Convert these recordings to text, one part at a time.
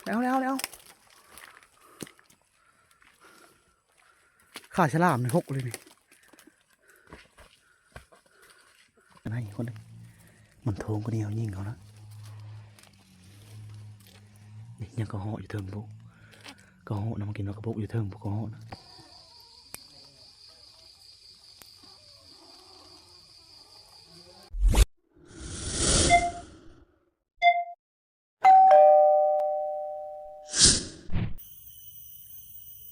ແລ້ວ ແລ້ວ ແລ້ວ ຂາສະຫຼາມນີ້ຫົກເລີຍນີ້ ອັນນັ້ນຄົນ ມັນໂທງກວ່ານີ້ເຮົາຍິງເຂົານະ ນີ້ຍັງກະເຫາະຢູ່ເທິງພຸ້ນ ກະເຫາະນະ ມາກິນໝາກກະບົກຢູ່ເທິງພຸ້ນ ກະເຫາະນະ.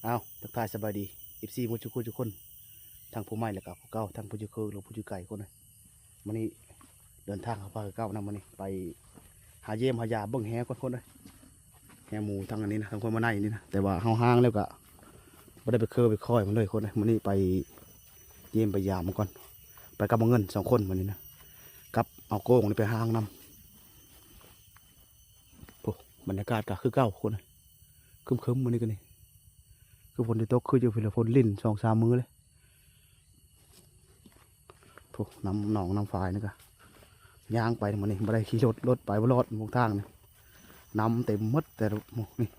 ເອົາ ທັກທາຍສະບາຍດີ ເອັຟຊີ ໝົດທຸກຄົນທຸກຄົນ ທັງຜູ້ໃໝ່ແລ້ວກະຜູ້ເກົ່າ ທັງຜູ້ຢູ່ເຄີງແລະຜູ້ຢູ່ໄກຄົນເອີຍ. ມື້ນີ້ເດີນທາງເຂົ້າປ່າຄືເກົ່ານະ ມື້ນີ້ໄປຫາຢ້ຽມຫາຢາມເບິ່ງແຮກ່ອນຄົນເອີຍ ແຮໝູທັງອັນນີ້ນະ ທັງຄົນມາໃນນີ້ນະ ແຕ່ວ່າເຮົາຫ້າງແລ້ວກະບໍ່ໄດ້ໄປເຄີໄປຄອຍມັນເລີຍຄົນເອີຍ. ມື້ນີ້ໄປຢ້ຽມໄປຢາມມັນກ່ອນ ໄປກັບບັກເງິນສອງຄົນມື້ນີ້ນະ ກັບເອົາໂກ້ງນີ້ໄປຫ້າງນຳ. ໂອ້ ບັນຍາກາດກະຄືເກົ່າຄົນ ຄຶ້ມໆມື້ນີ້ກະນີ້ ຄືຝົນຊິຕົກ ຄືຢູ່ພີ້ລະ ຝົນລິນສອງສາມມື້ເລີຍ. ໂອ້ ນ້ຳໜອງນ້ຳຝາຍນີ້ກະຍ່າງໄປມື້ນີ້ ບໍ່ໄດ້ຂີ່ລົດ ລົດໄປບໍ່ລອດ ຫົນທາງນີ້ ນ້ຳເຕັມໝົດ ແຕ່ ໂອ້ ນີ້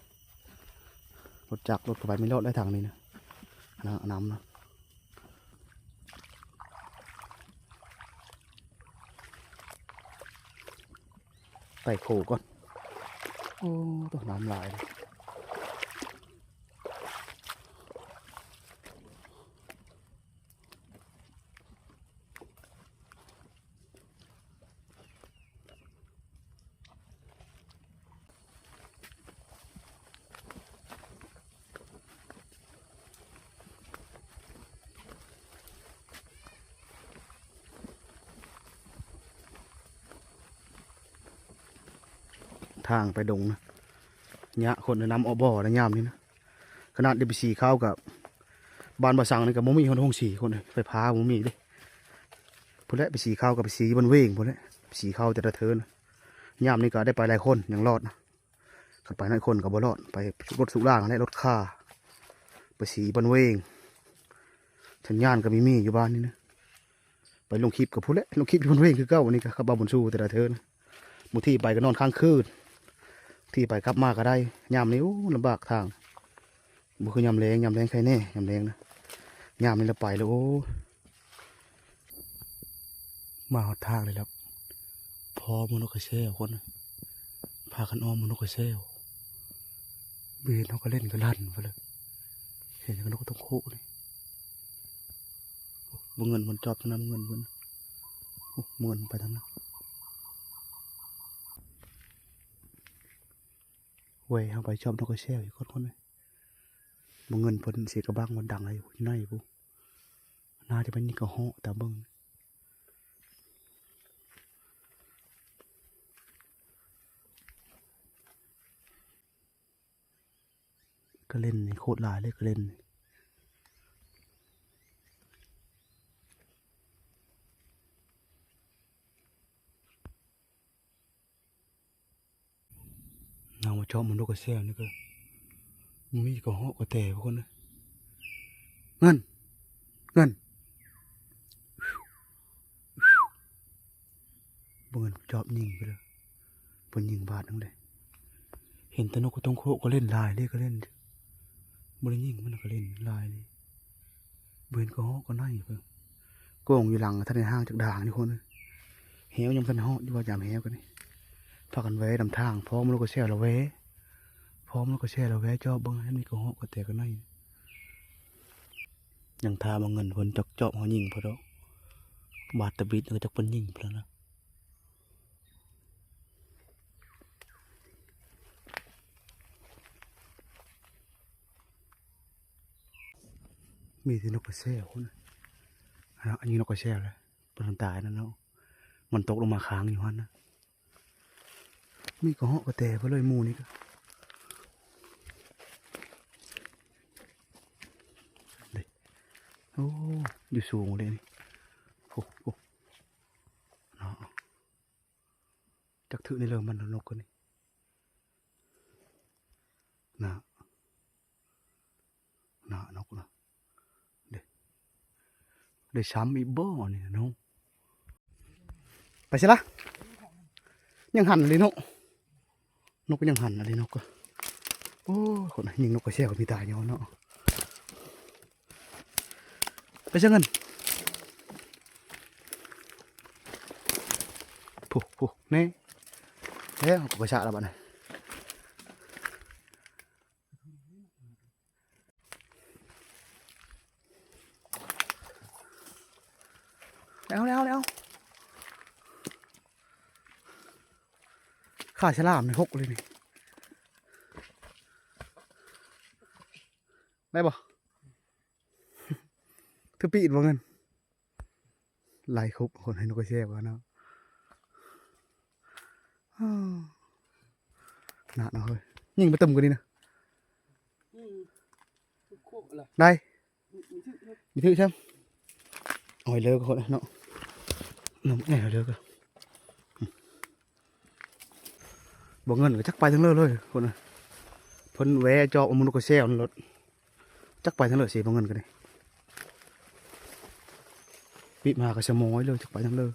ລົດຈັກລົດກະໄປບໍ່ລອດໄດ້ທາງນີ້ນະ ນະ ນ້ຳນະ. ໄຕ່ໂຂກ່ອນ ໂອ້ ໂຕ ນ້ຳຫຼາຍ. ທາງໄປດົງນະ ຍາກຄົນເອີຍ ນ້ຳອອກບໍ່ນະ ຍາມນີ້ນະ. ຂະໜາດໄດ້ໄປສີເຂົ້າກະ ບ້ານບໍ່ສັງນີ້ກະບໍ່ມີຮອດໂຮງສີຄົນເອີຍ ໄຟຟ້າບໍ່ມີເດ້. ພຸ້ນແຫຼະ ໄປສີເຂົ້າກະໄປສີບ້ານເວງພຸ້ນແຫຼະ ໄປສີເຂົ້າແຕ່ລະເທີນ. ຍາມນີ້ກະໄດ້ໄປຫຼາຍຄົນຍັງລອດນະ ຄັນໄປໜ້ອຍຄົນກະບໍ່ລອດ ໄປລົດສຸລາງຫັ້ນແຫຼະ ລົດຄ່າ ໄປສີບ້ານເວງ. ສັນຍານກະມີມີຢູ່ບ້ານນີ້ນະ ໄປລົງຄລິບກະພຸ້ນແຫຼະ ລົງຄລິບຢູ່ບ້ານເວງຄືເກົ່າ. ອັນນີ້ກະກັບບ່າວບຸນຊູແຕ່ລະເທີນ ບາງທີໄປກະນອນຄ້າງຄືນ ບາງທີໄປກັບມາກະໄດ້. ຍາມນີ້ ໂອ້ ລຳບາກທາງ ບໍ່ຄືຍາມແລງ ຍາມແລງໄຄແນ່ ຍາມແລງນະ ຍາມນີ້ລະໄປແລ້ວ ໂອ້. ມາຮອດທາງນີ້ແລ້ວ ພໍ້ໝູນົກກະແຊວຄົນ ພາກັນອ້ອມໝູນົກກະແຊວ ເຫັນເຮົາກະຫຼິ້ນກະລັ່ນໄປເລີຍ. ເຫັນແຕ່ນົກຕົງໂຄກນີ້ ໂອ້ ບໍ່ເງິນມັນຈອບທາງນັ້ນ ບໍ່ເງິນມັນ ໂອ້ ບໍ່ເງິນໄປທາງນັ້ນ. ແວ່ເຮົາໄປຈອບນົກກະແຊວອີກກ່ອນຄົນເອີຍ. ບໍ່ເງິນເພິ່ນສຽງກະບັງມັນດັງໃນພຸ້ນ ຢູ່ໃນພຸ້ນ ໜ້າຈະແມ່ນຍິງກະເຫາະຕາມເບິ່ງ. ກະເລັ່ນນີ້ໂຄດຫຼາຍເລີຍ ກະເລັ່ນ. ເຮົາມາຈອບໝູນົກກະແຊວນີ້ກະມີກະເຫາະກະແຕພຸ້ນນະ. ເງິນ ເງິນ ບໍ່ແມ່ນຈອບຍິງໄປເລີຍ ເພິ່ນຍິງບາດໜຶ່ງເດ້. ເຫັນແຕ່ນົກຕົງໂຄກກະເລ່ນຫຼາຍເດ້ ກະເລ່ນ ບໍ່ໄດ້ຍິງມັນກະເລ່ນຫຼາຍເດ້. ບໍ່ເຫັນກະເຫາະກະໄນເພິ່ນ ກອງຢູ່ຫຼັງ ທັນໄດ້ຮ່າງຈັກດ່າງນີ້ຄົນ. ແຮ້ວຍັງບໍ່ທັນຮອດຢູ່ວ່າ ຍາມແຮ້ວກະນີ້ ພາກັນແວ່ນຳທາງ ພໍ້ໝູນົກກະແຊວລະແວ່ ພໍ້ໝູນົກກະແຊວລະແວ່ຈອບເບິ່ງ ມັນມີກະເຫາະກະແຕກະໄນ. ຍັງຖ້າມາເງິນເພິ່ນຈັກຈອບເຮົາຍິງເພິ່ນດອກ ບາດຕະບິດກະຈັກເພິ່ນຍິງເພິ່ນລະນະ. ມີແຕ່ນົກກະແຊວພຸ້ນນະ ອັນນີ້ນົກກະແຊວແຫຼະ ເພິ່ນຕາຍນັ້ນເນາະ ມັນຕົກລົງມາຄ້າງຢູ່ຫັ້ນນະ. ມີກະເຫາະກະແຕເພິ່ນເລີຍ ໝູນີ້ກະ ເດ້ ໂອ້ ຢູ່ສູງເລີຍນີ້ ໂອ້ ໂອ້ ເນາະ. ຈັກຖືກໃນເລີມັນ ນົກກະນີ້ ນະ ນະ ນົກນະ ເດ້ ໄດ້ຊ້ຳອີກບໍ່ນີ້ນະ ເນາະ. ໄປໃສລະ ຍັງຫັນເລີຍເນາະ ນົກກະຍັງຫັນເລີຍ ນົກກະ ອ້ ຄົນຍິງນົກກະແຊວມີຕາຍຍ້ອນເນາະ. ໄປຊະເງິນ ຜູ້ ຜູ້ ແນ່ ແລ້ວ ເຮົາກໍໄປຊະລະບາດນີ້. ແລ້ວ ແລ້ວ ແລ້ວ ຂາສະຫຼາມນີ້ຫົກເລີຍນີ້ ໄດ້ບໍ່? ຖືປີດບໍ່ເງິນ ໄລ່ຄຸບຄົນໃຫ້ນົກກະແຊວເນາະ. ຂະໜາດເນາະເຮີຍ ຍິງໄປຕຶ້ມກວ່ານີ້ນະ ອືມ ໄດ້ ມີຖືກຊ້ຳ ເອົາໃຫ້ເລີກະຄົນເນາະ ນຳແອໃຫ້ເລີກະ ບໍ່ເງິນກະຈັກໄປທາງເລີເລີຍຄົນນະ. ເພິ່ນແວະຈອບເອົາໝູນົກກະແຊວນັ້ນໂລດ ຈັກໄປທາງເລີຊິ ບໍ່ເງິນກະໄດ້ ປີບມາກະສະໝອຍເລີຍ ຈັກໄປທາງເລີ.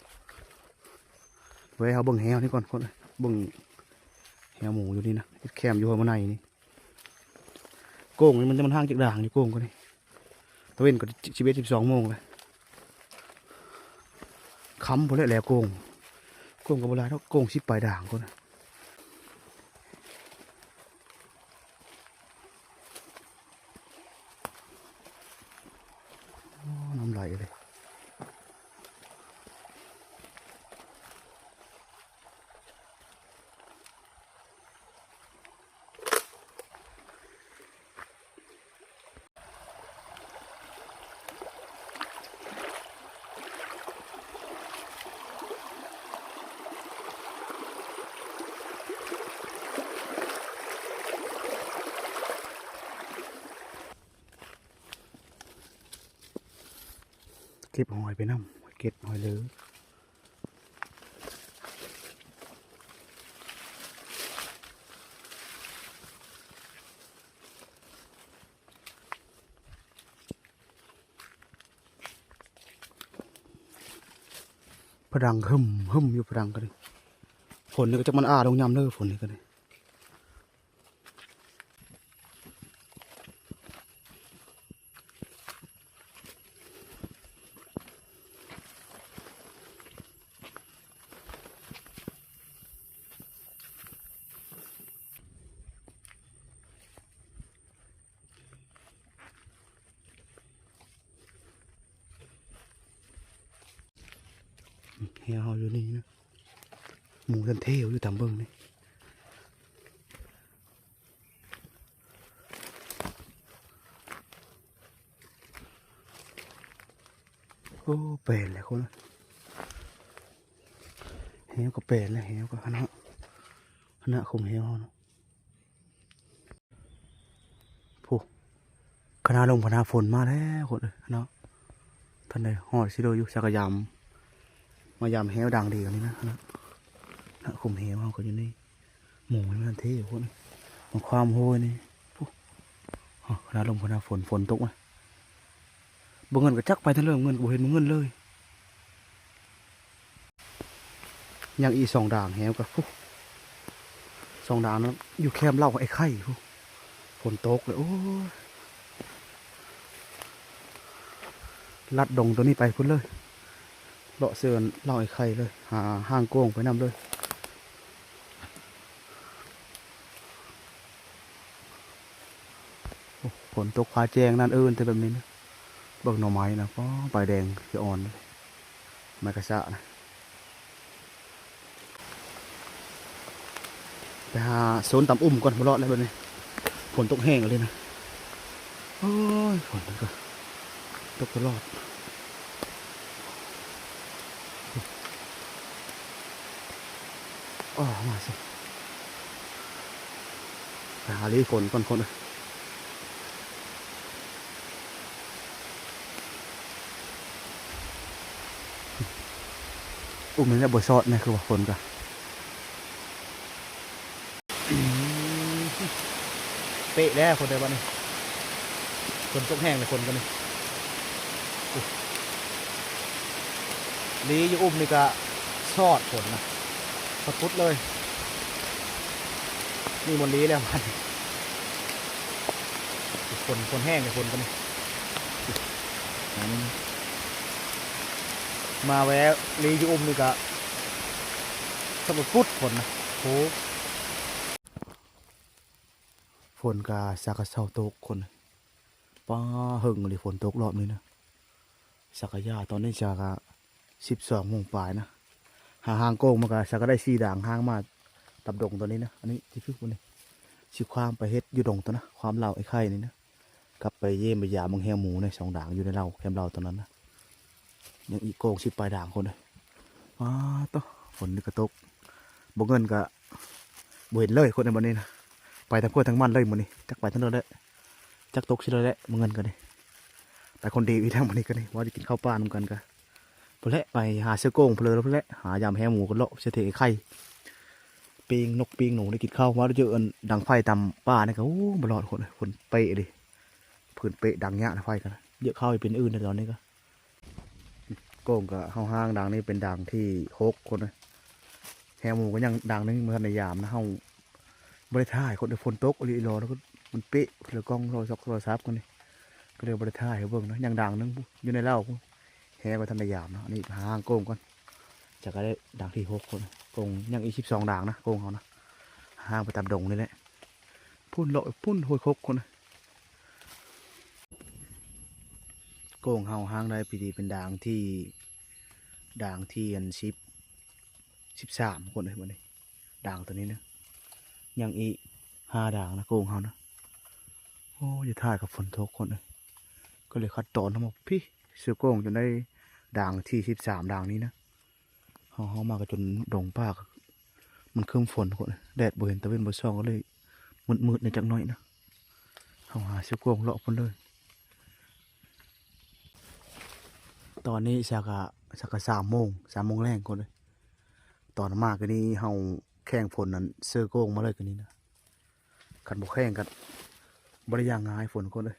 ແວະເຮົາເບິ່ງແຮ້ວນີ້ກ່ອນຄົນ ເບິ່ງແຮ້ວໝູຢູ່ນີ້ນະ ເຮັດແຄມຢູ່ຫ້ວຍມະໄນນີ້. ໂກງນີ້ມັນຈະ ມັນຫ່າງຈາກດ່າງຢູ່ ໂກງກະນີ້ ຕາເວັນກະສິບເອັດ ສິບສອງໂມງແລ້ວ ຄ່ຳພຸ້ນແຫຼະ ແລ້ວໂກງ ໂກງກະບໍ່ຫຼາຍດອກ ໂກງສິບປາຍດ່າງພຸ້ນ. ໂອ້ ນ້ຳໄຫຼເລີຍ. ເກັບຫອຍໄປນຳ ເກັບຫອຍເລີ. ພະດັງຫຶ່ມໆຢູ່ ພະດັງກະດີ ຝົນນີ້ກະຈັກມັນອາລົງຍາມເດີ ຝົນນີ້ກະດີ. ແຮ້ວເຮົາຢູ່ນີ້ນະ ໝູທັນເທວຢູ່ຕາມເບິ່ງນີ້. ໂອ້ ແປນແລ້ວຄົນ ແຮ້ວກະແປນແລ້ວ ແຮ້ວກະຫັ້ນເນາະ ຫັ້ນນະ ຂຸມແຮ້ວເຮົາເນາະ. ຜູ້ ຄະນະລົມຄະນະຝົນມາແລ້ວຄົນເອີຍເນາະ. ທັນໄດ້ຮອດຊິໂດຢູ່ ສັກກະຍາມ ມາຢາມແຮ້ວດ່າງດີກວ່ານີ້ນະ ນະ ນະ ຂຸມແຮ້ວເຮົາກະຢູ່ນີ້. ໝູມັນເທ່ຄົນ ມັນຄວາມໂຫຍນີ້. ຜູ້ ຄະນະລົມຄະນະຝົນ ຝົນຕົກນະ. ບໍ່ເງິນກະຈັກໄປທາງເລີ ເງິນກະບໍ່ເຫັນບໍ່ເງິນເລີຍ. ຍັງອີກສອງດ່າງແຮ້ວກະ ຜູ້ ສອງດ່າງນັ້ນຢູ່ແຄມເລົ້າໄອ້ໄຂ່ ຜູ້ ຝົນຕົກເລີຍ. ໂອ້ຍ ລັດດົງໂຕນີ້ໄປພຸ້ນເລີຍ ເລາະເຊີນເລົ້າໄອ້ໄຂ່ເລີຍ ຫາຮ່າງໂກງໄປນຳເລີຍ. ໂອ້ ຝົນຕົກຟ້າແຈ້ງນັ້ນເອີ້ນແຕ່ແບບນີ້ນະ. ເບິ່ງໜໍ່ໄມ້ນະ ປ້ອ ໃບແດງສະອ່ອນ ໄມ້ກະຊະນະ. ໄປຫາໂຊນຕຳອຸ່ມກ່ອນ ບໍ່ລອດແລ້ວບາດນີ້ ຝົນຕົກແຮງອີ່ຫຼີນະ. ໂອ້ຍ ຝົນມັນກະຕົກຕະຫຼອດ. ອໍ ມາຊິ ໄປຫາລີ້ຝົນກ່ອນຄົນເອີຍ. ອຸ້ມ ນີ້ແຫຼະບໍ່ຊອດແນ່ ຄືວ່າຝົນກະ ອືມ ເປະແລ້ວຄົນເດີບາດນີ້. ຝົນຕົກແຮງເລີຍຄົນກະນີ້. ລີ້ຢູ່ອຸ້ມນີ້ກະຊອດຝົນນະ ສະປຸດເລີຍ. ນີ້ບໍ່ລີ້ແລ້ວບາດນີ້. ຝົນ ຝົນແຮງເດ ຝົນກໍນີ້ ມາແວ່ລີຢູ່ອຸ່ມນີ້ກະ ສະດຸດປຸດຝົນນະ ໂອ້ ຝົນກະສາກະເຊົາຕົກຄົນ ປ້າ ເຫິງອີ່ຫຼີຝົນຕົກລອບນີ້ນະ ສາກະຢາ ຕອນນີ້ສາກະສິບສອງໂມງປາຍນະ ຫາຮ່າງໂກງມາກະ ສາກະໄດ້ສີ່ດາງ ຮ່າງມາຕັບດົງຕອນນີ້ນະ ອັນນີ້ຊິຄືຄົນນີ້ ຊິຄວາມໄປເຮັດຢູ່ດົງຕົວນະ ຄວາມເລົ່າໄອ້ໄຂ່ນີ້ນະ ກັບໄປຢ້ຽມໄປຢາມເບິ່ງແຮວໝູໃນສອງດາງ ຢູ່ໃນເລົ່າ ແຄມເລົ່າຕອນນັ້ນນະ ຍັງອີກໂກງສິບປາຍດາງຄົນເອີຍ ອ້າ ໂຕ ຝົນນີ້ກະຕົກ ບໍ່ເງິນກະບໍ່ເຫັນເລີຍຄົນໃນບັດນີ້ນະ ໄປທັງພວກທັງມັນເລີຍມື້ນີ້ ຈັກໄປທາງໃດແຫຼະ ຈັກຕົກຊິໃດແຫຼະ ບໍ່ເງິນກະນີ້ ໄປຄົນດຽວອີກແລ້ວມື້ນີ້ກະນີ້ ວ່າຈະກິນເຂົ້າປ່ານຳກັນກະ ພຸ້ນແຫຼະ ໄປຫາເສືອໂກງພຸ້ນເລີຍ ພຸ້ນແຫຼະ ຫາຢາມແຮວໝູກັນເລາະ ເສຍເທໄອ້ໄຂ່ ປີ້ງນົກປີ້ງໜູໄດ້ກິນເຂົ້າ ວ່າຈະເຈີອັນດັງໄຟຕາມປ່ານີ້ກະ ໂອ້ ບໍ່ລອດຄົນເອີຍ ຝົນເປະເດ ຜືນເປະດັງຍະນະ ໄຟກະເຍາະເຂົ້າອີກເປັນອື່ນແລ້ວຕອນນີ້ກະ ໂກງກະເຮົາຮ່າງດາງນີ້ເປັນດາງທີຫົກຄົນເອີຍ ແຮວໝູກະຍັງດາງໜຶ່ງບໍ່ທັນໄດ້ຢາມນະ ເຮົາບໍ່ໄດ້ຖ່າຍຄົນເອີຍ ຝົນຕົກອີ່ຫຼີອີ່ຫຼໍ ແລ້ວກະມັນເປະ ລະກ້ອງໂທລະສັບ ໂທລະສັບຄົນນີ້ ກະເລີຍບໍ່ໄດ້ຖ່າຍໃຫ້ເບິ່ງນະ ຍັງດາງໜຶ່ງຢູ່ໃນເລົ້າ ແຮກະບໍ່ທັນໄດ້ຢາມເນາະ ອັນນີ້ຫາຮ່າງໂກງກ່ອນ ຈະກະໄດ້ດາງທີຫົກຄົນ ໂກງຍັງອີກສິບສອງດາງນະ ໂກງເຮົານະ ຮ່າງໄປຕາມດົງນີ້ແຫຼະ ພຸ້ນເລາະພຸ້ນຫ້ວຍຄົກຄົນ ໂກງເຮົາຮ່າງໄດ້ພີດີເປັນດາງທີ ດາງທີອັນສິບ ສິບສາມຄົນເອີຍ ບັດນີ້ ດາງໂຕນີ້ນະ ຍັງອີກຫ້າດາງນະ ໂກງເຮົານະ ໂອ້ ຢ່າຖ່າຍກັບຝົນຕົກຄົນເອີຍ ກະເລີຍຄັດຕອນເອົາມາພີ້ ເສືອໂກງຈົນໄດ້ດາງທີສິບສາມດາງນີ້ນະ ເຮົາ ເຮົາມາກະຈົນດົງປ່າ ມັນຄຶ້ມຝົນຄົນເອີຍ ແດດບໍ່ເຫັນ ຕາເວັນບໍ່ສ່ອງ ກະເລີຍມືດໆແດ່ຈັກໜ້ອຍນະ ເຮົາຫາເສືອໂກງເລາະພຸ້ນເລີຍ ຕອນນີ້ສາກະ ສາກະສາມໂມງ ສາມໂມງແລງຄົນເອີຍ ຕອນມາກະນີ້ເຮົາແຂ່ງຝົນນັ້ນ ເສືອໂກງມາເລີຍກະນີ້ນະ ຄັນບໍ່ແຂ່ງກະບໍ່ໄດ້ຢ່າງງ່າຍຝົນຄົນເອີຍ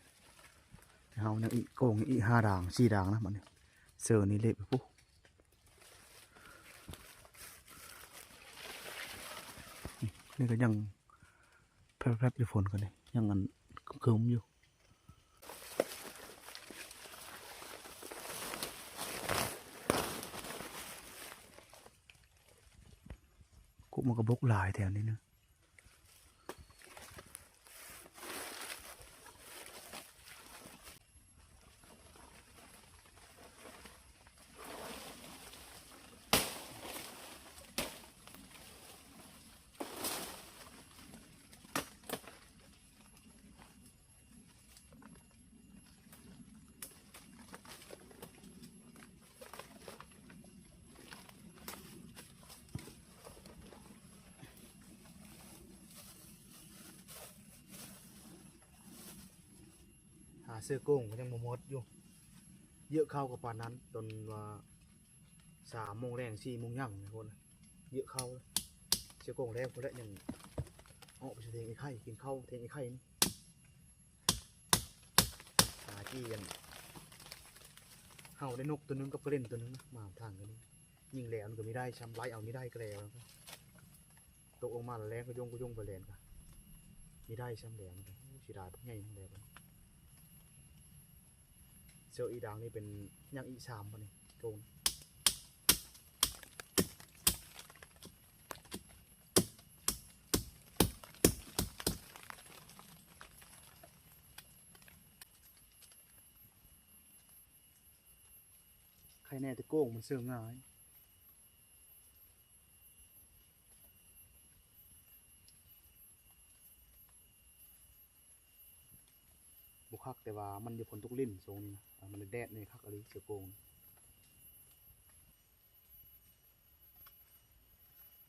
ເຮົາຍັງອີກໂກງອີກຫ້າດາງ ສີ່ດາງນະ ບັດນີ້ ເສືອນີ້ເລະໄປພຸ້ນ ນີ້ກະຍັງແຟັບໆຢູ່ ຝົນກະນີ້ ຍັງອັນຄຶ້ມຢູ່ ກົກມັນກະບົກຫຼາຍແຖວນີ້ນະ. ຫາເສືອໂກງກະຍັງບໍ່ໝົດຢູ່ ເຍາະເຂົ້າກະປານນັ້ນ ຈົນວ່າສາມໂມງແລງ ສີ່ໂມງຍັງພຸ້ນ ເຍາະເຂົ້າ ເສືອໂກງແລ້ວພຸ້ນແຫຼະ ຍັງອອກໄປເທິງໄອ້ໄຂ່ ກິນເຂົ້າເທິງໄອ້ໄຂ່ນີ້ ຫາຈີ່ອັນ ເຮົາໄດ້ນົກໂຕໜຶ່ງກັບກະເລັນໂຕໜຶ່ງ ມາທາງກະນີ້ ຍິງແລ້ວມັນກະມີໄດ້ຊ້ຳ ໄລ່ເອົາມີໄດ້ກະແລ້ວ ຕົກລົງມາລະແລ່ນກະຍົງກະຍົງໄປແລ່ນກະ ມີໄດ້ຊ້ຳແລ້ວ ໂອ້ ເສຍດາຍບັກໃຫຍ່ແລ້ວ ເສືອອີດາງນີ້ເປັນ ຍັງອີກສາມບັດນີ້ ໂຕ ໄຄແນ່ແຕ່ໂກງມັນເສີງງ່າຍ ບໍ່ຄັກ ແຕ່ວ່າມັນຢູ່ຝົນຕົກລິນຊ່ວງນີ້ນະ ມັນແດດນີ້ຄັກອີ່ຫຼີ ເສືອໂກງ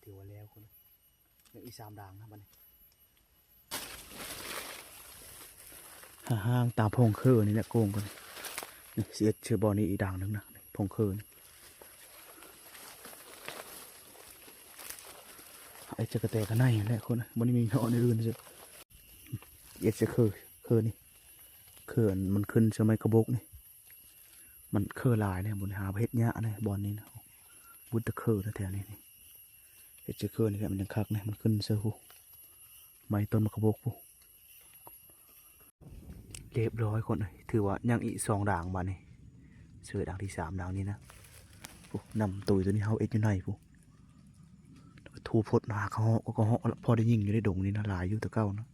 ຖືວ່າແລ້ວຄົນ ຍັງອີກສາມດາງນະບັດນີ້ ຫາຮ່າງຕາມໂພງເຄີນີ້ແຫຼະ ໂກງກ່ອນ ນີ້ຊິເຮັດເຊື່ອບໍ່ນີ້ອີກດາງໜຶ່ງນະ ນີ້ໂພງເຄີນີ້ ເຮັດເຊື່ອກະແຕກະໄນແຫຼະຄົນ ບໍ່ໄດ້ມີເນາະ ແນວອື່ນເຊື່ອ ເຮັດເຊື່ອເຄີ ເຄີນີ້ ເຄີອັນມັນຂຶ້ນເຊື່ອໄມ້ກະບົກນີ້ ມັນເຄີຫຼາຍແນວ ບໍ່ໄດ້ຫາເຮັດຍາກແນວ ບ່ອນນີ້ນະ ບຸດແຕ່ເຄີແຖວນີ້ ເຮັດເຊື່ອເຄີນີ້ແຫຼະ ມັນຍັງຄັກແນວ ມັນຂຶ້ນເຊື່ອພຸ້ນ ໄມ້ຕົ້ນໝາກກະບົກພຸ້ນ. ຮຽບຮ້ອຍຄົນເອີຍ ຖືວ່າຍັງອີກສອງດາງບາດນີ້ ເຊີດາງທີສາມດາງນີ້ນະ. ໂອ້ ນ້ຳຕຸ້ຍໂຕນີ້ເຮົາເອັດຢູ່ໃນພຸ້ນ ທູພົດຫາກະເຫາະ ກະເຫາະ ພໍໄດ້ຍິງຢູ່ໃນດົງນີ້ນະ ຫຼາຍຢູ່ແຕ່ເກົ່ານະ.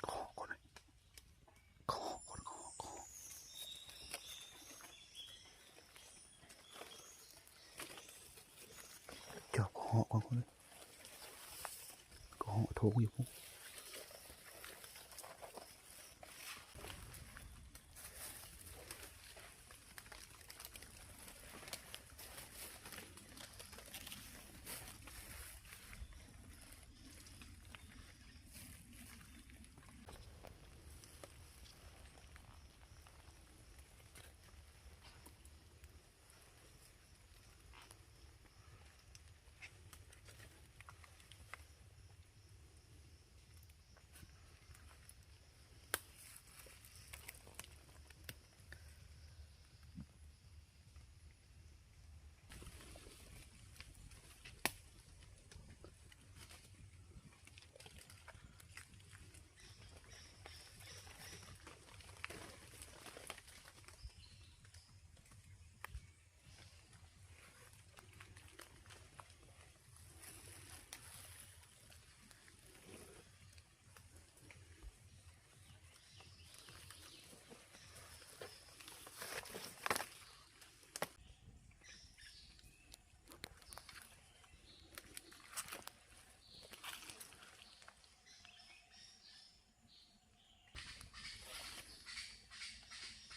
ເກາະກ່ອນ ເກາະກ່ອນ ເກາະ ເກາະ ຈອບເກາະກ່ອນ ເກາະໂຖງຢູ່ພຸ້ນ.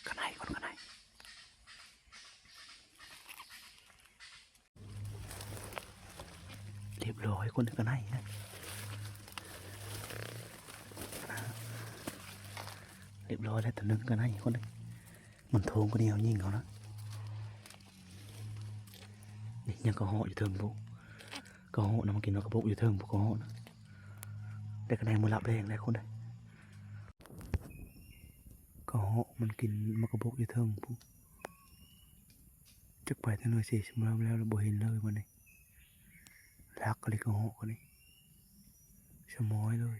ກະໄນກ່ອນ ກະໄນ ຮຽບຮ້ອຍຄົນ ກະໄນນະ ຮຽບຮ້ອຍແລ້ວໂຕໜຶ່ງ ກະໄນຄົນ. ມັນໂທງກວ່ານີ້ເຮົາຍິງເຂົານະ. ນີ້ຍັງກະເຫາະຢູ່ເທິງພຸ້ນ ກະເຫາະນະ ມັນກິນໝາກກະບົກຢູ່ເທິງພຸ້ນ ກະເຫາະນະ. ໄດ້ກະໄນມື້ລາບແລງແລ້ວຄົນເອີຍ ກະເຫາະມັນກິນໝາກກະບົກຢູ່ເທິງພຸ້ນ. ຈັກໄປທາງໃດຊິ ມາແລ້ວ ແລ້ວບໍ່ເຫັນເລີຍບັດນີ້. ຫຼັກອີ່ຫຼີກະເຫາະກະນີ້ ສະໝອຍເລີຍ.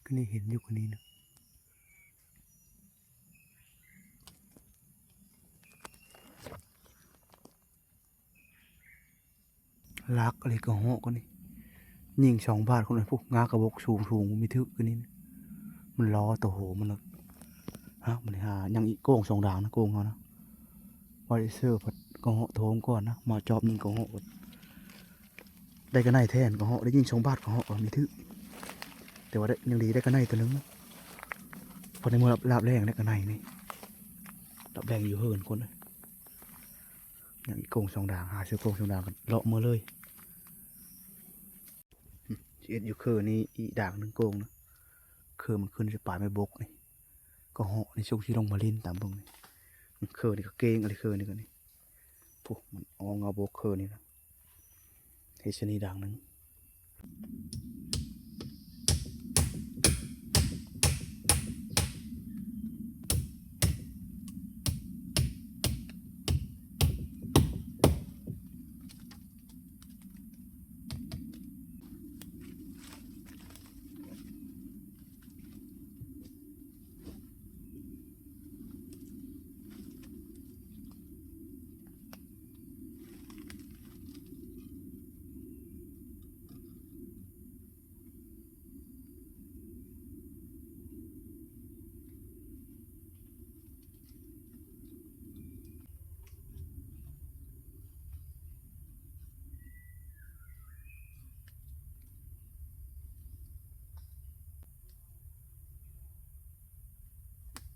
ກະນີ້ເຫັນຢູ່ກະນີ້ນະ. ຫຼັກອີ່ຫຼີກະເຫາະກະນີ້ ຍິງສອງບາດຄົນເອີຍ ພຸ້ນ ງາກະບົກສູງໆ ບໍ່ມີຖືກກະນີ້. ມັນລໍໂຕໂຫມັນນະ. ຮະ ມັນຫາຍັງອີກໂກງສອງດາງນະ ໂກງເຮົານະ. ວ່າໄດ້ເຊີພັດກະເຫາະໂທງກ່ອນນະ ມາຈອບຍິງກະເຫາະ ໄດ້ກະໄນແທນ ກະເຫາະ ໄດ້ຍິງສອງບາດ ກະເຫາະກະມີຖືກ. ແຕ່ວ່າໄດ້ ຍັງດີໄດ້ກະໄນໂຕໜຶ່ງ ພໍໄດ້ມື້ລາບແລງໄດ້ກະໄນນີ້. ລາບແລງຢູ່ເຮືອນຄົນເອີຍ. ຍັງອີກໂກງສອງດາງ ຫາຊື້ໂກງສອງດາງ ກະເລາະເມືອເລີຍ. ຊິເຮັດຢູ່ເຄີນີ້ອີກດາງໜຶ່ງໂກງນະ. ເຄີມັນຂຶ້ນໃສ່ປາຍໄມ້ບົກນີ້ ກະເຫາະນີ້ຊົງຊິລົງມາຫຼິ້ນຕາມເບິ່ງນີ້. ເຄີນີ້ກະເກັ່ງອີ່ຫຼີ ເຄີນີ້ກະນີ້ ໂອ້ ມັນອອກເຫງົາບົກເຄີນີ້ນະ. ເຮັດຊະນີ້ດາງໜຶ່ງ.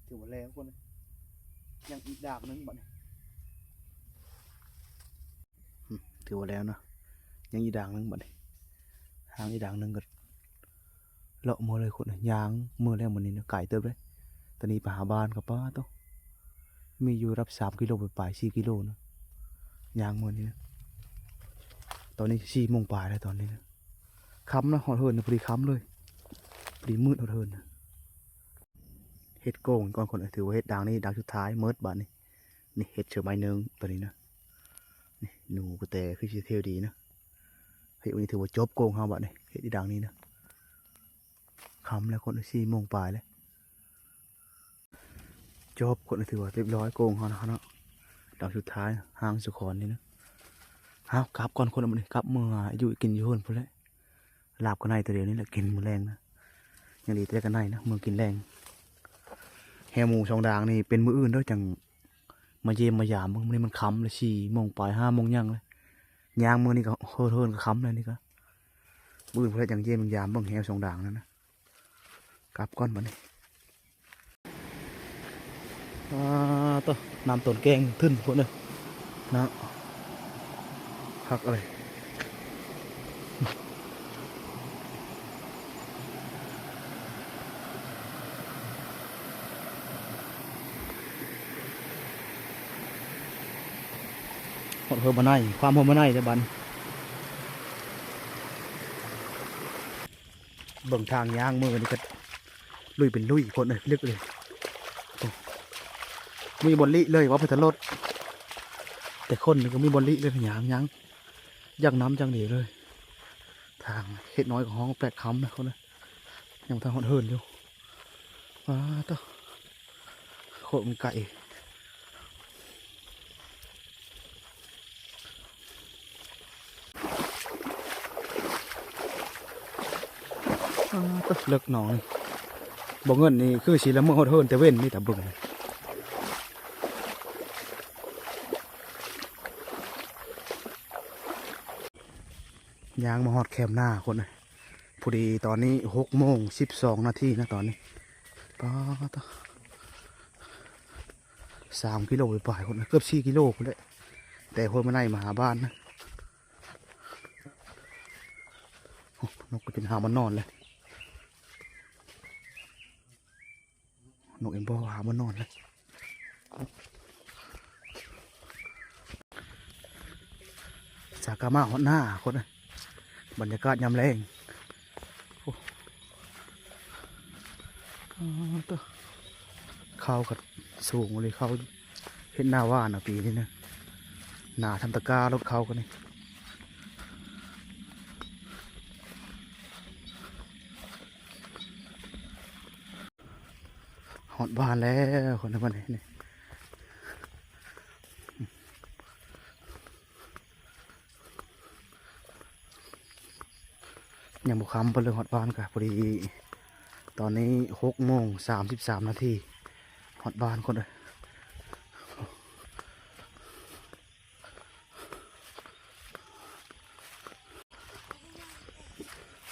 ຖືວ່າແລ້ວຄົນ ຍັງອີກດາກໜຶ່ງບັດນີ້ ອືມ ຖືວ່າແລ້ວເນາະ. ຍັງອີກດາກໜຶ່ງບັດນີ້ ຫາງອີກດາກໜຶ່ງກໍເລາະເມືອເລີຍຄົນ ຍ່າງເມືອແລ້ວມື້ນີ້ນະ ໄກເຕີບເດ້. ຕອນນີ້ໄປຫາບ້ານກໍ ປາໂຕ ມີຢູ່ລະດັບສາມກິໂລປາຍໆ ສີ່ກິໂລນະ ຍ່າງເມືອນີ້ນະ. ຕອນນີ້ສີ່ໂມງປາຍແລ້ວຕອນນີ້ນະ ຄ່ຳນະ ຮອດເຮືອນນະ ພໍດີຄ່ຳເລີຍ ພໍດີມືດຮອດເຮືອນນະ. ເຮັດໂກງກ່ອນຄົນ ຖືວ່າເຮັດດາງນີ້ດາງສຸດທ້າຍໝົດບາດນີ້. ນີ້ເຮັດເທື່ອໄມ້ໜຶ່ງຕອນນີ້ນະ. ນີ້ໜູກະແຕຄືຊິເທວດີນະ. ເຮັດອັນນີ້ຖືວ່າຈົບໂກງເຮົາບາດນີ້ ເຮັດອີກດາງນີ້ນະ. ຄ່ຳແລ້ວຄົນ ສີ່ໂມງປາຍແລ້ວ. ຈົບຄົນ ຖືວ່າຮຽບຮ້ອຍໂກງເຮົານະເນາະ. ດາງສຸດທ້າຍ ຫາງສຸຂອນນີ້ນະ. ເຮົາກັບກ່ອນຄົນ ບາດນີ້ກັບເມືອຢູ່ກິນຢູ່ເຮືອນພຸ້ນແຫຼະ. ລາບກັນໄນໂຕດຽວນີ້ແຫຼະ ກິນມື້ແລງນະ. ຍັງດີແຕ່ກັນໄນນະ ມື້ກິນແລງ. ແຮ່ໝູສອງດາງນີ້ເປັນມື້ອື່ນເດີ ຈັ່ງມາຢ້ຽມມາຢາມເບິ່ງ. ມື້ນີ້ມັນຄ່ຳແລ້ວ ສີ່ໂມງປາຍ ຫ້າໂມງຍັງແລ້ວ. ຍ່າງມື້ນີ້ກໍເຮີນໆກໍຄ່ຳແລ້ວນີ້ກໍ. ມື້ອື່ນເພິ່ນຍັງຢ້ຽມຍັງຢາມເບິ່ງແຮ່ສອງດາງນັ້ນນະ. ກັບກ່ອນບາດນີ້. ອາ ໂຕ ນ້ຳຕົ້ນແກ້ງທຶນພຸ້ນເດີ ນະ ຄັກເລີຍ. ຮອດເຮືອນບໍ່ໄນ ຄວາມເຮືອນບໍ່ໄນແລ້ວບັດ. ເບິ່ງທາງຍ່າງມື້ນີ້ກໍລຸຍເປັນລຸຍຄົນເອີຍ ລຶກເລີຍ. ໂອ້ ມີບ່ອນຫຼີກເລີຍວ່າໄປແຕ່ລົດ ແຕ່ຄົນນີ້ກໍມີບ່ອນຫຼີກເລີຍ ຍ່າງ ຍ່າງຢ່າງນ້ຳຢ່າງດີເລີຍ. ທາງເຂດນ້ອຍຂອງເຮົາແປດຄຳນະຄົນເອີຍ ຍັງບໍ່ທັນຮອດເຮືອນຢູ່. ປາໂຕ ໂຄດມັນໄກ. ອາ ເລິກໜອງນີ້ ບໍ່ເງິນນີ້ຄືຊິລະເມີຍຮອດເຮືອນແຕ່ເວັນນີ້ ຕາເບິ່ງ. ຍ່າງມາຮອດແຄມນາຄົນເອີຍ. ພໍດີຕອນນີ້ຫົກໂມງສິບສອງນາທີນະຕອນນີ້. ປາໂຕ ສາມກິໂລປາຍໆ ຄົນເອີຍ ເກືອບສີ່ກິໂລພຸ້ນແຫຼະ ແຕ່ຫ້ວຍມະໄນມາຫາບ້ານນະ. ໂອ້ ນົກກໍຈົນຫາມານອນແລ້ວ. ນົກເອງບໍ່ຫາມານອນເລີຍ. ສາກາມາຮອດໜ້າຄົນເອີຍ ບັນຍາກາດຍາມແລງ. ໂອ້ ອ້າ ໂຕ ເຂົ້າກໍສູງເລີຍ ເຂົ້າເຮັດໜ້າຫວ່ານເອົາປີນີ້ນະ. ໜ້າທຳຕະກາລົດເຂົ້າກໍນີ້. ຮອດບ້ານແລ້ວຄົນເອີຍ ນີ້ ຍັງບໍ່ຄ່ຳປານໃດ ຮອດບ້ານກະພໍດີ. ຕອນນີ້ຫົກໂມງສາມສິບສາມນາທີ ຮອດບ້ານຄົນເອີຍ.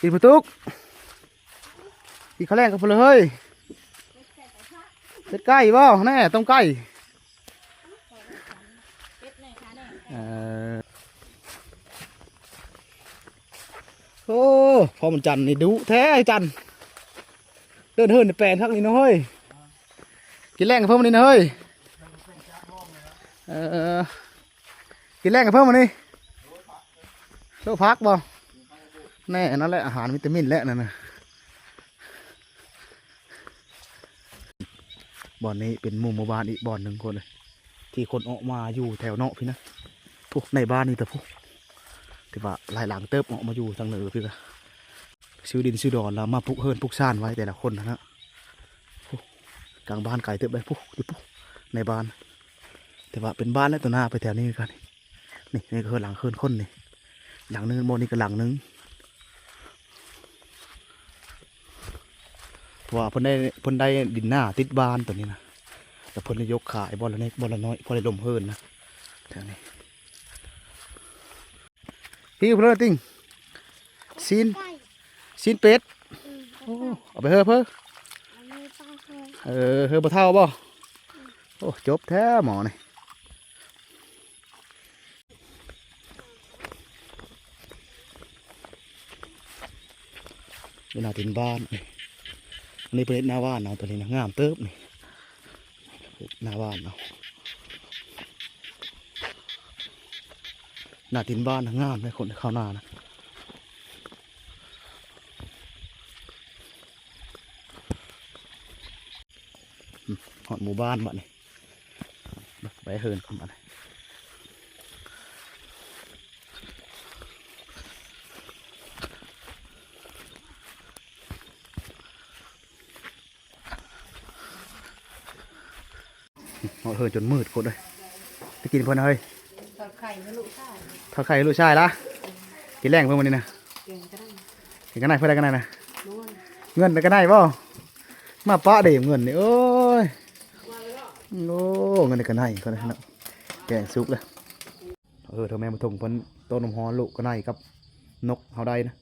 ອີ່ປະຕຸກ ກິນເຂົ້າແລງກັບເພິ່ນເລີຍເຮີ້ຍ. ເຮັດໄກ່ບໍ່ ແນ່ ຕົ້ມໄກ່. ເອີ ໂອ້ ພໍ່ບຸນຈັນນີ້ດຸແທ້ ຈັນ ເດີນເຫີນແປນຄັກນີ້ເນາະເຮີ້ຍ. ກິນແລງກັບເພິ່ນມື້ນີ້ນະເຮີ້ຍ. ເອີ ກິນແລງກັບເພິ່ນມື້ນີ້ ໂລະຜັກບໍ່? ແນ່ ນັ້ນແຫຼະ ອາຫານວິຕາມິນແຫຼະນັ້ນນະ. ບ່ອນນີ້ເປັນໝູ່ໝູ່ບ້ານອີກບ່ອນໜຶ່ງຄົນເອີຍ ທີ່ຄົນອອກມາຢູ່ແຖວນອກພີ້ນະ. ພຸ້ນ ໃນບ້ານນີ້ແຕ່ພຸ້ນ ແຕ່ວ່າຫຼາຍຫຼັງເຕີບ ອອກມາຢູ່ທາງເໜືອພີ້ກະ ຊື້ດິນຊື້ດອນ ແລ້ວມາປຸກເຮືອນປຸກຊານໄວ້ແຕ່ລະຄົນຫັ້ນນະ. ພຸ້ນ ກາງບ້ານໄກເຕີບເລີຍ ພຸ້ນ ຢູ່ພຸ້ນ ໃນບ້ານ. ແຕ່ວ່າເປັນບ້ານແລະ ຕົວໜ້າໄປແຖວນີ້ຄືກັນ. ນີ້ ນີ້ກໍຄືຫຼັງເຮືອນຄົນນີ້ ຫຼັງໜຶ່ງ ບ່ອນນີ້ກໍຫຼັງໜຶ່ງ. ເພາະວ່າເພິ່ນໄດ້ ເພິ່ນໄດ້ດິນນາຕິດບ້ານຕົວນີ້ນະ ແລ້ວເພິ່ນໄດ້ຍົກຂາຍບ່ອນລະເລັກບ່ອນລະນ້ອຍ ພໍໄດ້ລົມເຮືອນນະ ແຖວນີ້. ຫິວເພິ່ນເລີຍຕິງ ຊີ້ນ ຊີ້ນເປັດ. ອືມ ໂອ້ ເອົາໄປເຮີເພີ ເອີ ເຮີບໍ່ເຖົ້າບໍ່? ອືມ ໂອ້ ຈົບແທ້ໝໍນີ້. ຢູ່ໜ້າຕີນບ້ານ ອັນນີ້ເພິ່ນເຮັດໜ້າບ້ານເນາະ ຕົວນີ້ນະ ງາມເຕີບນີ້ ເຮັດໜ້າບ້ານເນາະ ໜ້າຕີນບ້ານນະ ງາມເດ້ຄົນເຂົ້ານານະ. ອືມ ຮອດໝູ່ບ້ານບາດນີ້ ໄປເຮືອນກ່ອນບາດນີ້. ຮອດເຮືອນຈົນມືດໂພດເອີຍ ໄປກິນເພິ່ນເຮີ້ຍ. ທອດໄຂ່ໃຫ້ລູກຊາຍ ທອດໄຂ່ໃຫ້ລູກຊາຍລະ ກິນແລງເພິ່ນມື້ນີ້ນະ. ແກງກໍໄດ້ ກິນກັນໄດ້ ເພິ່ນໄດ້ກັນໄດ້ນະ ເງິນໄດ້ກັນໄດ້ບໍ່? ມາປະເດ້ເງິນນີ້ ໂອ້ຍ ໂອ້ ເງິນໄດ້ກັນໄດ້ ເພິ່ນເນາະ ແກງສຸກແລ້ວ. ເອີ ເຖົ້າແມ່ບຸນທົງເພິ່ນຕົ້ມນ້ຳຮ້ອນ ລູກກະໄນກັບນົກເຮົາໄດ້ນະ.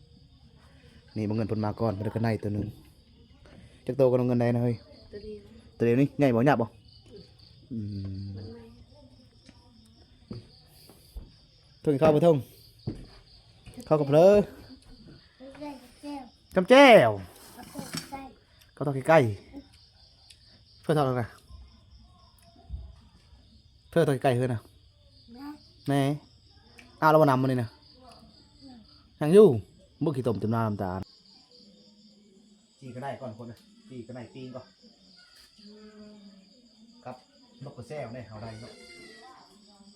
ນີ້ບັງເອີນເພິ່ນມາກ່ອນ ເພິ່ນໄດ້ກະໄນໂຕໜຶ່ງ. ຈັກໂຕກໍນ້ອງເງິນໄດ້ນະເຮີ້ຍ? ໂຕດຽວ ໂຕດຽວນີ້ໃຫຍ່ບໍ່? ຫຍາບບໍ່? ອືມ ມັນໃໝ່. ເທິງເຂົ້າບໍ່ເທິງ? ເຂົ້າກັບເພີ ຈ້ຳແຈ່ວ ເຂົ້າທອດໄກ່ໄກ່ ເພິ່ນທອດແລ້ວນະ. ເພິ່ນທອດໄກ່ເຮີ້ຍນະ ແນ່ ອາລະບໍ່ນຳມື້ນີ້ນະ ຍັງຢູ່ ເບິ່ງຂີ້ຕົມເຕັມໜ້າເຕັມຕາ. ຈີ່ກະໄນກ່ອນຄົນນະ ຈີ່ກະໄນປີ້ງກ່ອນ ກັບນົກກະແຊວເດ້ ເຮົາໄດ້ເນາະ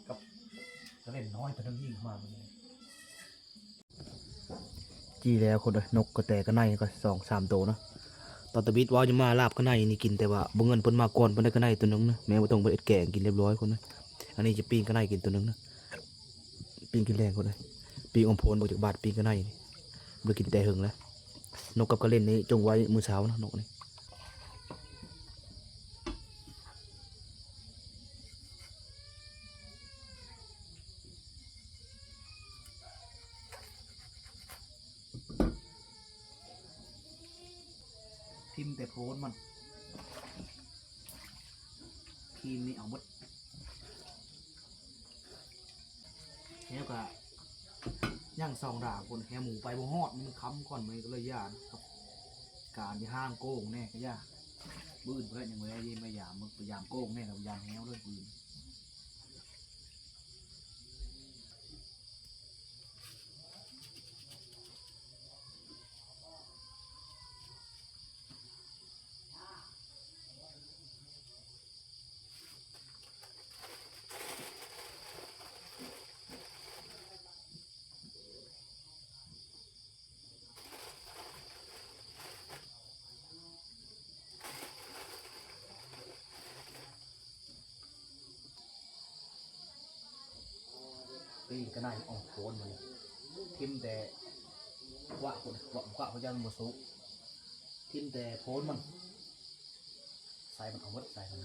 ກັບກະເລັນນ້ອຍໂຕໜຶ່ງຍິງມາມື້ນີ້. ຈີ່ແລ້ວຄົນເອີຍ ນົກກະແຕກະໄນກໍສອງສາມໂຕເນາະ. ຕອນຕາບິດວ່າຈະມາລາບກະໄນນີ້ກິນ ແຕ່ວ່າບັງເອີນເພິ່ນມາກ່ອນ ເພິ່ນໄດ້ກະໄນໂຕໜຶ່ງນະ ແມ່ບໍ່ຕ້ອງໄປເຮັດແກງກິນລຽບລ້ອຍຄົນເອີຍ. ອັນນີ້ຈະປີ້ງກະໄນກິນໂຕໜຶ່ງນະ ປີ້ງກິນແລງຄົນເອີຍ ປີ້ງອອມໂພນບໍ່ຈັກບາດ ປີ້ງກະໄນນີ້ ບໍ່ໄດ້ກິນແຕ່ເຫິງແລ້ວ. ນົກກັບກະເລັນນີ້ຈົ່ງໄວ້ມື້ເຊົ້ານະ ນົກນີ້. ຖິ້ມແຕ່ໂພນມັນ ຄີມນີ້ເອົາໝົດ. ແລ້ວກະຍັງສອງດາວຄົນ ແຮໝູໄປບໍ່ຮອດ ມັນຄ່ຳກ່ອນ ມັນກໍເລີຍຢ້ານ ການທີ່ຫ້າງໂກງແນ່ກໍຢ່າ ມື້ອື່ນພຸ້ນແຫຼະ ຍັງບໍ່ໄດ້ມາຢາມ ມາຢາມໂກງແນ່ ແລ້ວໄປຢາມແຮວເດີມື້ອື່ນ. ປີ້ງກະໄນອອກໂພນມັນ ຖິ້ມແຕ່ຂວາພຸ້ນ ຂວາ ຂວາເຂົາຍັງບໍ່ສຸກ ຖິ້ມແຕ່ໂພນມັນ ໃສ່ມັນເອົາໝົດ ໃສ່ມັນ.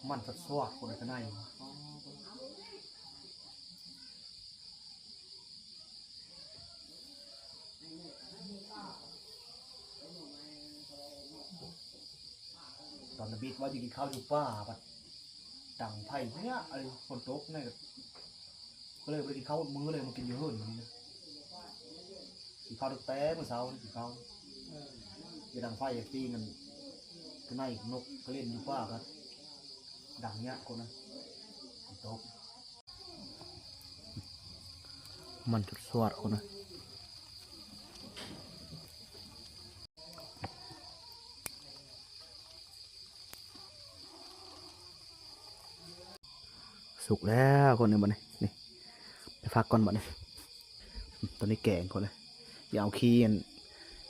ມັນສະສວດຄົນກະໄນ ຕອນນະບິດວ່າຈະກິນເຂົ້າຢູ່ປ່າ ບັດດັງໄຟເຍ ອັນນີ້ຝົນຕົກນີ້ ກໍເລີຍບໍ່ໄດ້ກິນເຂົ້າມື້ເລີຍ ມາກິນຢູ່ເຮືອນມື້ນີ້ນະ. ກິນເຂົ້າຕັ້ງແຕ່ມື້ເຊົ້ານີ້ ກິນເຂົ້າ ຈະດັງໄຟປີ້ງອັນກະໄນ ນົກກະເລັນຢູ່ປ່າ ກໍດັງຍາກຄົນນະ ຝົນຕົກ. ມັນສະສວດຄົນນະ ສຸກແລ້ວຄົນນີ້ ບັດນີ້ ນີ້ ໄປຟັກກ່ອນບັດນີ້. ຕອນນີ້ແກງກ່ອນເລີຍ ຢ່າເອົາຂີ້ອັນ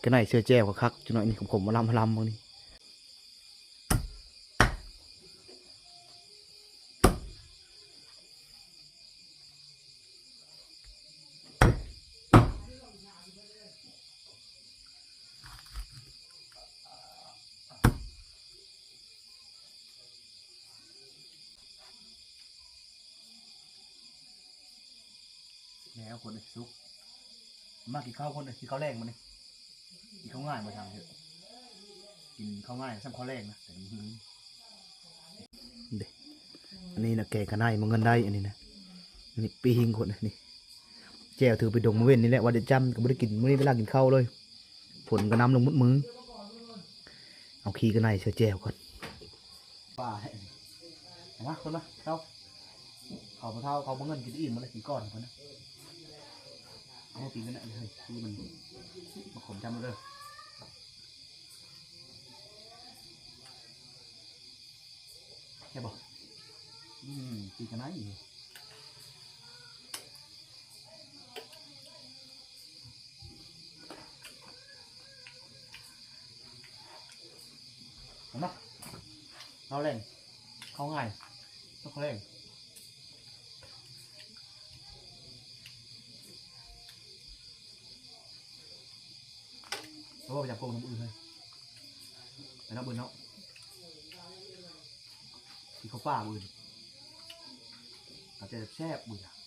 ກະໄນເຊື້ອແຈ່ວຄັກໆ ຈັກໜ້ອຍນີ້ ຂົມໆ ມາລຳມາລຳເບິ່ງນີ້. ອ ແລ້ວຄົນເອີຍ ສຸກ ມາກິນເຂົ້າຄົນເອີຍ ກິນເຂົ້າແລງມື້ນີ້ ກິນເຂົ້າງ່າຍບໍ່ຊ່າງເຖາະ ກິນເຂົ້າງ່າຍສ່ຳເຂົ້າແລງນະ ແຕ່ມື້ຮື ເດ້ ອັນນີ້ນະ ແກງຂະໄນ ມື້ເງິນໄດ້ ອັນນີ້ນະ ອັນນີ້ປີ້ງຄົນ ນີ້ ແຈ່ວຖືໄປດົງມື້ເວັນນີ້ແຫຼະ ວ່າໄດ້ຈ້ຳ ກໍບໍ່ໄດ້ກິນ ມື້ນີ້ເວລາກິນເຂົ້າເລີຍ ຝົນກໍນຳລົງໝົດມື້ ເອົາຂີ້ຂະໄນໃສ່ແຈ່ວກ່ອນ. ປາ ເອົາມາຄົນມາເຖົ້າ ເຂົາບໍ່ເຖົ້າ ເຂົາບໍ່ເງິນກິນອີ່ມໝົດເລີຍ ກິນກ່ອນເພິ່ນນະ ເອົາມາປີນກັນນະ ເຮີ້ຍ ຄືມັນ ມາຂົມຈຳເດີ ແຊບບໍ່? ອືມ ປີນກັນນະ ເຫັນບໍ່? ເຂົ້າແລງ ເຂົ້າງ່າຍ ເຂົ້າແລງ ເອົາໄປຈັບໂກງນຳອື່ນເລີຍ ໄປນຳອື່ນເນາະ ກິນເຂົ້າປ່າມື້ອື່ນ ເອົາແຕ່ແຊບໆ ມື້ອື່ນ.